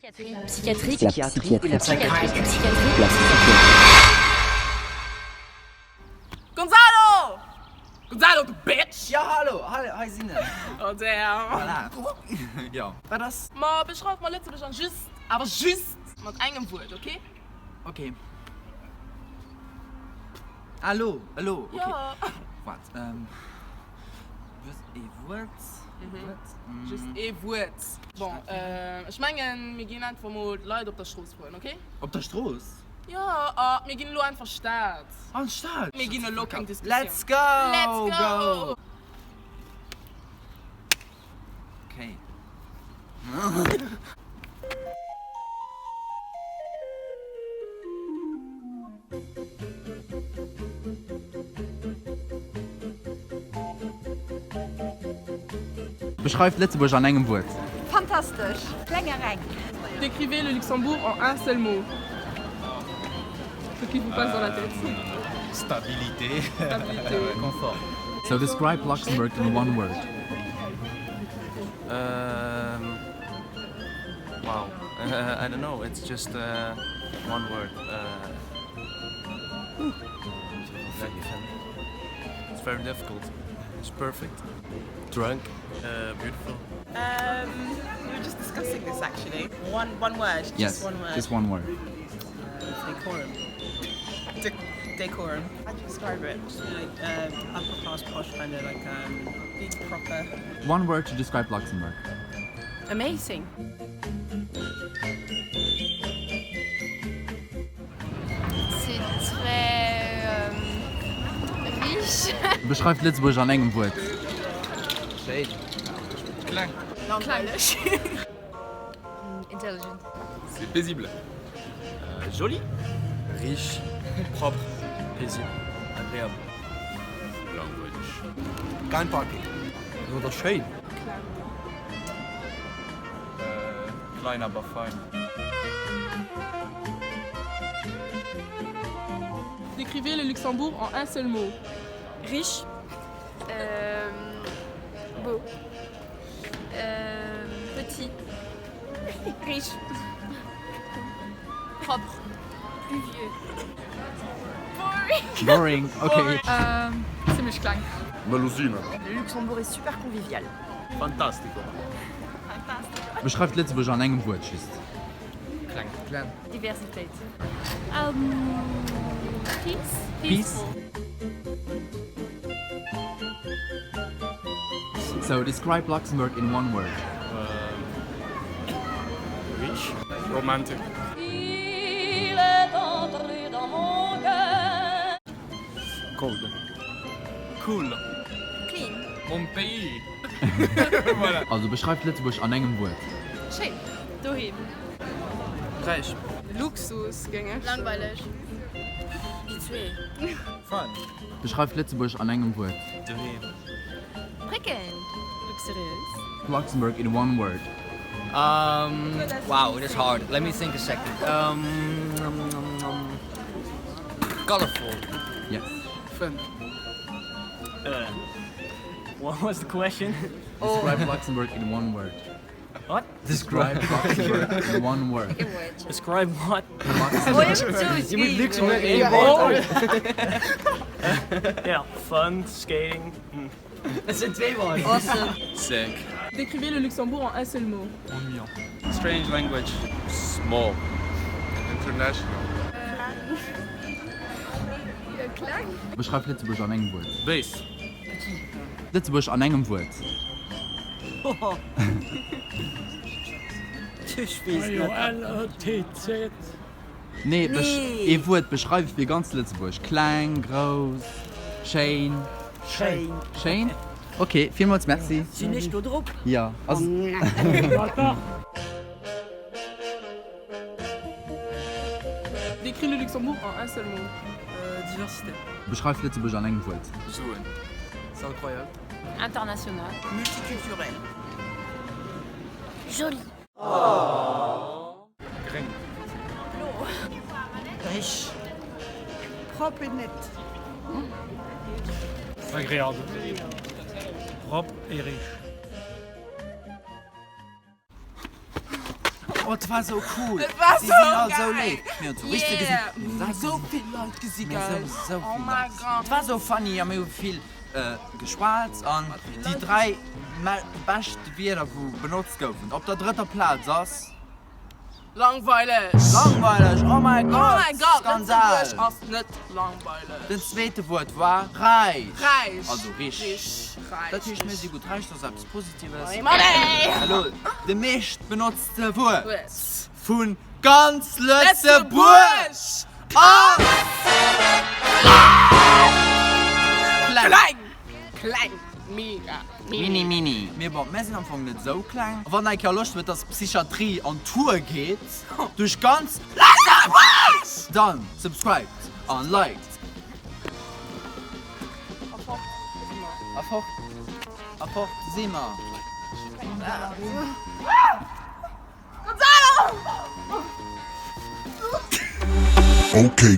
Psychiatrie. La psychiatrie. La psychiatrie. Gonzalo! Gonzalo, du Bitch! Jo, hallo, hei sinn ech. Oh damn. Voilà. Jo, wat ass? Ma beschreif mer Lëtzebuerg an just, awer just mat engem Wuert, ok? Ok. Ah, elo, elo, ok. Jo. Waart, just ee Wuert, ee Wuert. Just ee Wuert. Bon, ech mengen, mir ginn einfach mol d'Leit op der Strooss froen, ok? Op der Strooss? Jo, a mir ginn elo einfach Stad. An d'Stad? Mir ginn elo keng Diskussioun. Let's go! Let's go! Ok. Beschreift Lëtzebuerg an engem Wuert. Fantastesch! Kleng a reng. Décrivez le Luxembourg en un seul mot. Ce qui vous passe dans la tête. Stabilité. Stabilité. Confort. So describe Luxembourg in one word. Um, wow. I don't know. It's just uh, one word. Uh, it's very difficult. It's perfect. Drunk. Uh, beautiful. Um, we were just discussing this actually. One, one word. Just yes, one word. Just one word. Uh, decorum. De decorum. How do you describe it? Just like um, upper class posh kind of like um, big proper. One word to describe Luxembourg. Amazing. C'est très euh, riche. Beschreift Lëtzebuerg an engem Wuert. Schéin. Kleng. Langweileg. Intelligent. C'est paisible. Euh, joli. Riche. Propre. Paisible. Agréable. Langweileg. Kein Parking. Oder schéin. Kleng. Äh, klein aber fein. Décrivez le Luxembourg en un seul mot. Riche. Euh, beau. Euh, petit. Riche. Propre. Pluvieux. Boring. Boring, ok. Euh, zimmlech kleng. Melusine. Le Luxembourg est super convivial. Fantastico. Fantastico. Beschreift Lëtzebuerg an engem Wuert, just. Kleng. Kleng. Diversitéit. Um, peace. Peace. So describe Luxembourg in one word. Um, rich. Romantic. Il est entré dans mon cœur. Cold. Cool. Clean. Mon pays. voilà. Also beschreift Lëtzebuerg an engem Wuert. Schéin. Doheem. Räich. Luxus, géing ech soen. Langweileg. Déi zwee. Fun. Beschreift Lëtzebuerg an engem Wuert. Doheem. Prickelnd. Luxuriéis. Luxembourg in one word. Um, wow, that's hard. Let me think a second. Um, um, um, colorful. Yes. Fun. Uh, what was the question? Describe Luxembourg in one word. What? Describe Luxembourg in one word. Describe what? Luxembourg. Je moet Luxemburg in één woord. Ja, fun, skating. Mm. Dat zijn twee woorden. Awesome. Sick. Décrivez le Luxembourg en un seul mot. Ennuyant. Strange language. Small. International. Kleng. Beschreif Lëtzebuerg an engem Wuert. Base. Lëtzebuerg an engem Wuert. Ech weess net. L-E-T-Z. Nee, ee Wuert beschreift fir ganz Lëtzebuerg. Kleng, grouss, schéin. Schéin. Schéin? Ok, villmools merci. Sinn ech do drop? Jo. Décris le Luxembourg en un seul mot. Diversité. Beschreif Lëtzebuerg an engem Wuert. Suen. C'est incroyable. International. Multiculturel. Joli. Gréng. Blo. Riche. Propre et net. Agréable. Propre et riche. Oh, et war sou cool! Et war Si sou sinn all sou geil! léif! Mir hunn Touriste gesinn, Yeah! mir hunn Leit Sou gesinn, vill Leit gesi, mir gell? sou, sou Oh vill my Leit gesinn. God! Et war sou funny a mir hu vill geschwat an déi 3 bescht Wierder wou benotzt goufen op der drëtter Plaz ass. Langweileg! Langweileg! Oh my Oh God! my God! Skandal! Lëtzebuerg ass net langweileg. Den zweete Wuert war räich. Räich! Also rich. Rich, räich. Dat heescht, mir si gutt räich, dat ass eppes Positives. Money, money! Elo de meescht benotzte Wuert Wuert. vu ganz Lëtzebuerg Lëtzebuerg ass. Kleng. Kleng! Kleng! Mega! Mini mini. Mee bon, mär sinn am Fong net esou kleng. Wann eng Kéier Loscht huet, dass Psychiatrie on Tour geet duerch ganz Lëtzebuerg, dann subscribed an liked. A fort si mer. A fort, a fort si mer. Gonzalo! Okay.